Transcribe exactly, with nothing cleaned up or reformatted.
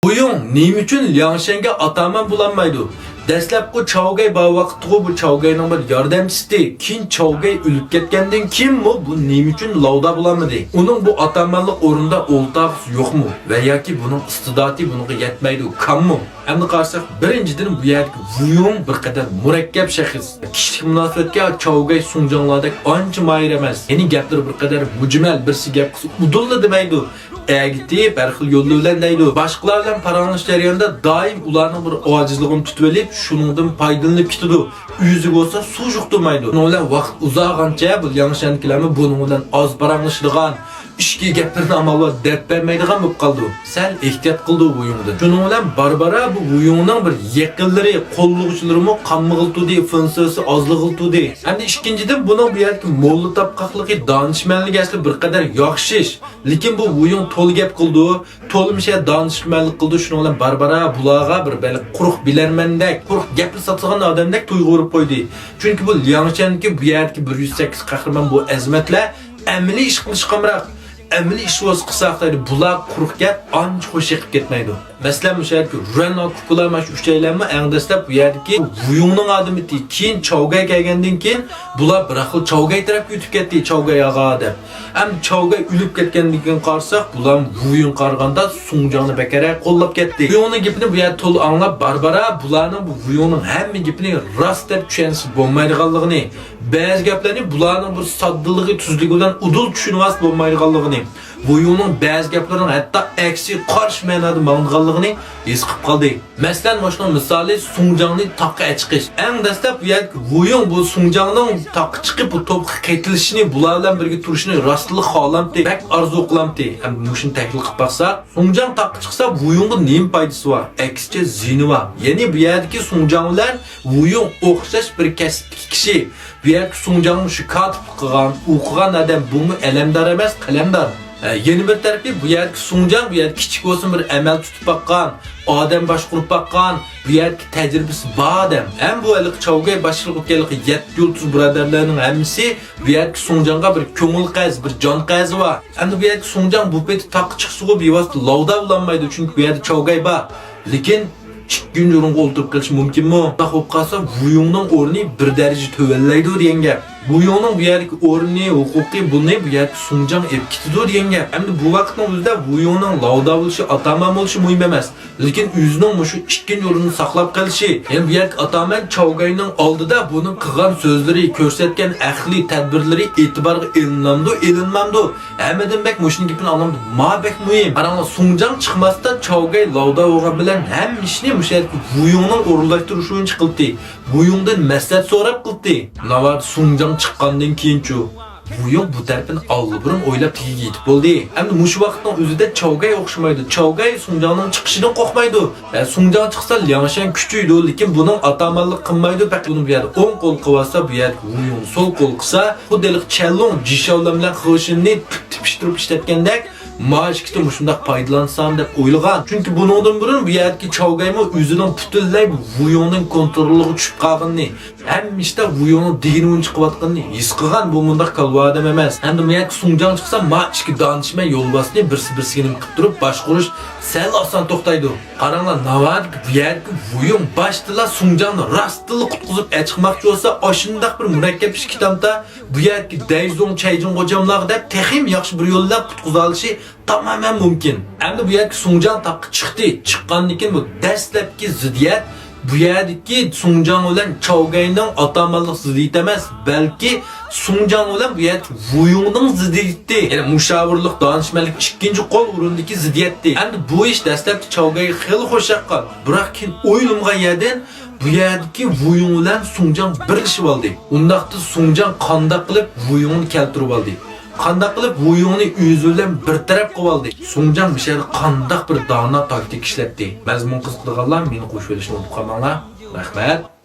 ۋۇيۇڭ نېمە ئۈچۈن لياڭشەنگە ئاتامان بولالمايدۇ؟ دەسلەپقۇ چاۋگەي بار ۋاقىتتىغۇ بۇ چاۋگەينىڭ بىر ياردەمچىسى. كېيىن چاۋگەي ئۆلۈپ كەتكەندىن كېيىنمۇ بۇ نېمە ئۈچۈن لاۋدا بولالمىدى؟ ئۇنىڭ بۇ ئاتامانلىق ئورنىدا ئولتۇرغۇسى يوقمۇ؟ ۋە ياكى بۇنىڭ ئىستىداتى بۇنىڭغا يەتمەيدۇ، كاممۇ؟ ئەمدى قارىساق، بىرىنچىدىن، بۇ يەردىكى ۋۇيۇڭ بىر قەدەر مۇرەككەپ شەخس. كىشىلىك مۇناسىۋەتكە چاۋگەي سۇڭجاڭلاردەك ئانچە ماھىر ئەمەس. يەنى گەپلىرى بىر قەدەر مۈجمەل، بىرسى گەپ قىلسا ئۇدۇللا دېمەيدۇ. ئەگىتىپ، ھەر خىل يوللار بىلەن دەيدۇ. باشقىلار بىلەن پاراڭلىشىش جەريانىدا دائىم ئۇلارنىڭ بىر ئاجىزلىقىنى تۇتۇۋېلىپ، شۇنىڭدىن پايدىلىنىپ كېتىدۇ. ئۆزىگە بولسا سۇ يۇقتۇرمايدۇ. شۇنىڭ بىلەن ۋاقىت ئۇزارغانچە بۇ لياڭشەنكىلەرمۇ بۇنىڭ بىلەن ئاز پاراڭلىشىدىغان، ئىچكى گەپلىرىنى ئامال بار دەپ بەرمەيدىغان بولۇپ قالىدۇ. سەل ئېھتىيات قىلىدۇ ۋۇيۇڭدىن. شۇنىڭ بىلەن بارا-بارا بۇ ۋۇيۇڭنىڭ بىر يېقىنلىرى، قوللىغۇچىلىرىمۇ قانمىغىلى تۇردى، فېنسېسى ئازلىغىلى تۇردى. ئەمدى ئىككىنچىدىن، بۇنىڭ بۇ يەردىكى موللا تاپقاقلىقى، دانىشمەنلىكى ئەسلى بىر قەدەر ياخشى ئىش. لېكىن بۇ ۋۇيۇڭ تولا گەپ قىلىدۇ، تولا مۇشۇ دانىشمەنلىك قىلىدۇ، شۇنىڭ بىلەن بارا-بارا بۇلارغا بىر بەلكى قۇرۇق بىلەرمەندەك، قۇرۇق گەپلا ساتىدىغان ئادەمدەك تۇيغۇ ئۇرۇپ قويدى. چۈنكى بۇ لياڭشەنكى بۇ يەردىكى بىر يۈز سەككىز قەھرىمان، بۇ ئەزىمەتلەر ئەمەلىي ئىش قىلىشقا ئامراق. ئەمەلىي ئىش بولسا قىلساق دەيدۇ، بۇلار قۇرۇق گەپ ئانچە خوش يېقىپ كەتمەيدۇ. مەسىلەن، مۇشۇ يەردىكى رۇەن ئاكۇپىلار، مانا شۇ ئۈچەيلەنمۇ ئەڭ دەسلەپ بۇ يەردىكى ۋۇيۇڭنىڭ ئادىمى ئىدى. كېيىن چاۋگەي كەلگەندىن كېيىن بۇلار بىر خىل چاۋگەي تەرەپكە ئۆتۈپ كەتتى، چاۋگەي ئاغا دەپ. ئەمدى چاۋگەي ئۆلۈپ كەتكەندىن كېيىن قارىساق، بۇلار ۋۇيۇڭغا قارىغاندا سۇڭجاڭنى بەكرەك قوللاپ كەتتى. ۋۇيۇڭنىڭ گېپىنى بۇ يەردە تولا ئاڭلاپ، بارا-بارا بۇلارنىڭ بۇ ۋۇيۇڭنىڭ ھەممە گېپىنى راست دەپ چۈشەنسە بولمايدىغانلىقىنى، بەزى گەپلەرنى بۇلارنىڭ بىر ساددىلىقى، تۈزلۈكى بىلەن ئۇدۇل چۈشىنىۋالسا بولمايدىغانلىقىنى، ۋۇيۇڭنىڭ بەزى گەپلىرىنىڭ ھەتتا ئەكسىگە قارشى مەنادا ماڭىدىغانلىقىنى ھېس قىلىپ قالدى. مەسىلەن، مۇشۇنىڭ مىسالى سۇڭجاڭنى تاغقا ئەچىقىش. ئەڭ دەسلەپ بۇ يەردىكى ۋۇيۇڭ بۇ سۇڭجاڭنىڭ تاغقا چىقىپ، بۇ توپقا قېتىلىشىنى، بۇلار بىلەن بىرگە تۇرۇشىنى راستلا خالامتى، بەك ئارزۇ قىلامتى. ئەمدى مۇشۇنى تەھلىل قىلىپ باقساق، سۇڭجاڭ تاغقا چىقسا، ۋۇيۇڭغا نېمە پايدىسى بار؟ ئەكسىچە زىيىنى بار. يەنى بۇ يەردىكى سۇڭجاڭ بىلەن ۋۇيۇڭ ئوخشاش بىر كەسىپتىكى كىشى. بۇ يەردىكى سۇڭجاڭمۇ شۇ كاتىپلىق قىلغان، ئوقۇغان ئادەم، بۇمۇ ئەلەمدار ئەمەس، قەلەمدار. ھە، يەنە بىر تەرىپى، بۇ يەردىكى سۇڭجاڭ، بۇ يەردە كىچىك بولسىمۇ بىر ئەمەل تۇتۇپ باققان، ئادەم باشقۇرۇپ باققان، بۇ يەردىكى تەجرىبىسى بار ئادەم. ھەم بۇ ھېلىقى چاۋگەي باشچىلىق ئۆتكەنلىكى يەتتە يۇلتۇز بۇرادەرلەرنىڭ ھەممىسى بۇ يەردىكى سۇڭجاڭغا بىر كۆڭۈل قەرزى، بىر جان قەرزى بار. ئەمدى بۇ يەردىكى سۇڭجاڭ بۇ پېتى تاغقا چىقسىغۇ بىۋاسىتە لاۋدا بولالمايدۇ، چۈنكى بۇ يەردە چاۋگەي بار. لېكىن ئىككىنچى ئورۇنغا ئولتۇرۇپ قېلىشى مۇمكىنمۇ؟ ئۇنداق بولۇپ قالسا، ۋۇيۇڭنىڭ ئورنى بىر دەرىجە تۆۋەنلەيدۇ دېگەن گەپ. ۋۇيۇڭنىڭ بۇ يەردىكى ئورنى، ھوقۇقى، بۇنى بۇ يەردىكى سۇڭجاڭ ئېلىپ كېتىدۇ دېگەن گەپ. ئەمدى بۇ ۋاقىتنىڭ ئۆزىدە ۋۇيۇڭنىڭ لاۋدا بولۇشى، ئاتامان بولۇشى مۇھىم ئەمەس. لېكىن ئۆزىنىڭ مۇشۇ ئىككىنچى ئورۇننى ساقلاپ قېلىشى، يەنى بۇ يەردىكى ئاتامان چاۋگەينىڭ ئالدىدا بۇنىڭ قىلغان سۆزلىرى، كۆرسەتكەن ئەقلىي تەدبىرلىرى ئېتىبارغا ئېلىنامدۇ، ئېلىنمامدۇ؟ ھەممىدىن بەك مۇشۇنىڭ گېپىنى ئاڭلامدۇ؟ ما بەك مۇھىم. قاراڭلار، سۇڭجاڭ چىقماستا چاۋگەي لاۋدا بولغان بىلەن ھەممە ئىشنى مۇشۇ يەردىكى ۋۇيۇڭنىڭ ئورۇنلاشتۇرۇشى بويىچە قىلدى. ۋۇيۇڭدىن مەسلىھەت سوراپ قىلدى. ناۋادا سۇڭجاڭ چىققاندىن كېيىنچۇ؟ ۋۇيۇڭ بۇ تەرىپىنى ئاللىبۇرۇن ئويلاپ تېگىگە يېتىپ بولدى. ئەمدى مۇشۇ ۋاقىتنىڭ ئۆزىدە چاۋگەي ئوخشىمايدۇ. چاۋگەي سۇڭجاڭنىڭ چىقىشىدىن قورقمايدۇ. ھە، سۇڭجاڭ چىقسا لياڭشەن كۈچىيىدۇ، لېكىن بۇنىڭ ئاتامانلىق قىلمايدۇ، پەقەت بۇنى بۇ يەردە ئوڭ قول قىلىۋالسا، بۇ يەردىكى ۋۇيۇڭ سول قول قىلسا، خۇددى ھېلىقى چەنلۇڭ جىشاۋلان بىلەن خېشىننى تېپىشتۇرۇپ ئىشلەتكەندەك، مانا ئىككىسى مۇشۇنداق پايدىلانسام دەپ ئويلىغان. چۈنكى بۇنىڭدىن بۇرۇن بۇ يەردىكى چاۋگەيمۇ ئۆزىنىڭ پۈتۈنلەي ۋۇيۇڭنىڭ كونترولىغا چۈشۈپ قالغىنىنى، ھەممە ئىشتا ۋۇيۇڭنىڭ دېگىنى بويىچە قىلىۋاتقىنىنى ھېس قىلغان. بۇ مۇنداق كالۋا ئادەم ئەمەس. ئەمدى بۇ يەردىكى سۇڭجاڭ چىقسا، ما ئىككى دانىشمەن يولۋاسنى بىرسى بىرسىگە نېمە قىلىپ تۇرۇپ باشقۇرۇش سەل ئاسان توختايدۇ. قاراڭلار، ناۋادىكى بۇ يەردىكى ۋۇيۇڭ باشتىلا سۇڭجاڭنى راستتىنلا قۇتقۇزۇپ ئەچىقماقچى بولسا، ئاشۇنداق بىر مۇرەككەپ ئىش كىتابتا بۇ يەردىكى دەيزۇڭ، چەيجىڭ غوجاملارغا دەپ تېخىمۇ ياخشى بىر يول بىلەن قۇتقۇزالىشى تامامەن مۇمكىن. ئەمدى بۇ يەردىكى سۇڭجاڭ تاغقا چىقتى. چىققاندىن كېيىن بۇ دەسلەپكى زىددىيەت بۇ يەردىكى سۇڭجاڭ بىلەن چاۋگەينىڭ ئاتامانلىق زىددىيىتى ئەمەس، بەلكى سۇڭجاڭ بىلەن بۇ يەردىكى ۋۇيۇڭنىڭ زىددىيىتى. يەنى مۇشاۋىرلىق، دانىشمەنلىك ئىككىنچى قول ئورۇندىكى زىددىيەتتى. ئەمدى بۇ ئىش دەسلەپتە چاۋگەيگە خېلى خوش ياققان. بىراق كېيىن ئويلىمىغان يەردىن بۇ يەردىكى ۋۇيۇڭ بىلەن سۇڭجاڭ بىرلىشىۋالدى. ئۇنداقتا سۇڭجاڭ قانداق قىلىپ ۋۇيۇڭنى كەلتۈرۈۋالدى؟ قانداق قىلىپ ۋۇيۇڭنى ئۆزى بىلەن بىر تەرەپ قىلىۋالدى؟ سۇڭجاڭ مۇشۇ يەردە قانداق بىر دانا تاكتىكا ئىشلەتتى؟ مەزمۇن قىزىقىدىغانلار مېنى قوشۇۋېلىشنى ئۇنتۇپ قالماڭلار. رەھمەت.